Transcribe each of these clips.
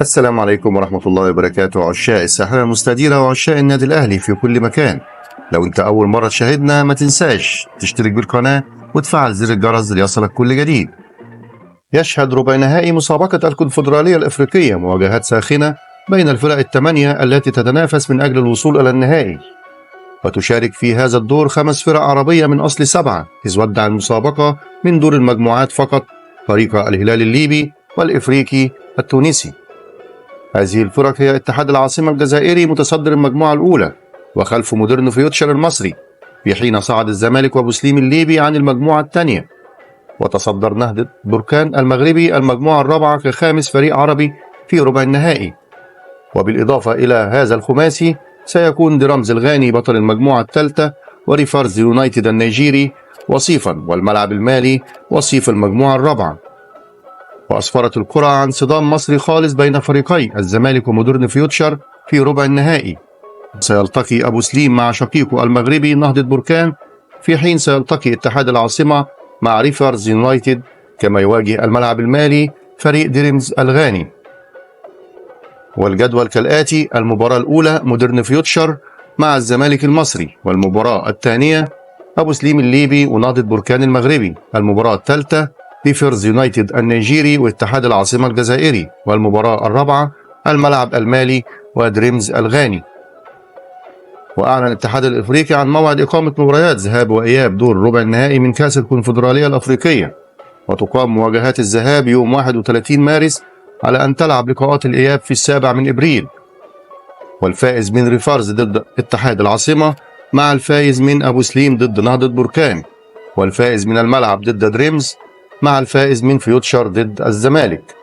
السلام عليكم ورحمة الله وبركاته، عشاق الساحرة المستديرة وعشاق النادي الأهلي في كل مكان. لو أنت أول مرة تشاهدنا ما تنساش تشترك بالقناة وتفعل زر الجرس ليصلك كل جديد. يشهد ربع نهائي مسابقة الكونفدرالية الأفريقية مواجهات ساخنة بين الفرق الثمانية التي تتنافس من أجل الوصول إلى النهائي. وتشارك في هذا الدور 5 فرق عربية من أصل 7، إذ ودع المسابقة من دور المجموعات فقط فريق الهلال الليبي والإفريقي التونسي. هذه الفرق هي اتحاد العاصمة الجزائري متصدر المجموعة الأولى، وخلفه مودرن فيوتشر المصري، في حين صعد الزمالك وبوسليم الليبي عن المجموعة الثانية. وتصدر نهضة بركان المغربي المجموعة الرابعة كخامس فريق عربي في ربع النهائي. وبالإضافة إلى هذا الخماسي سيكون درامز الغاني بطل المجموعة الثالثة، وريفرز يونايتد النيجيري وصيفا، والملعب المالي وصيف المجموعة الرابعة. وأسفرت القرعة عن صدام مصري خالص بين فريقي الزمالك ومودرن فيوتشر في ربع النهائي. سيلتقي أبو سليم مع شقيقه المغربي نهضة بركان، في حين سيلتقي اتحاد العاصمة مع ريفرز يونايتد، كما يواجه الملعب المالي فريق دريمز الغاني. والجدول كالآتي: المباراة الأولى مودرن فيوتشر مع الزمالك المصري، والمباراة الثانية أبو سليم الليبي ونهضة بركان المغربي، المباراة الثالثة ريفرز يونايتد النيجيري واتحاد العاصمة الجزائري، والمباراة الرابعة الملعب المالي ودريمز الغاني. وأعلن الاتحاد الإفريقي عن موعد إقامة مباريات ذهاب وإياب دور ربع النهائي من كأس الكونفدرالية الأفريقية، وتقام مواجهات الذهاب يوم 31 مارس على أن تلعب لقاءات الإياب في 7 من إبريل. والفائز من ريفرز ضد اتحاد العاصمة مع الفائز من أبو سليم ضد نهضة بركان، والفائز من الملعب ضد دريمز مع الفائز من فيوتشر ضد الزمالك.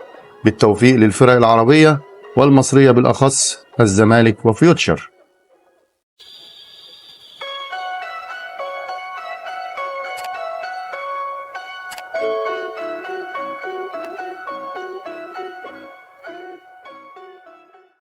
بالتوفيق للفرق العربية والمصرية، بالأخص الزمالك وفيوتشر.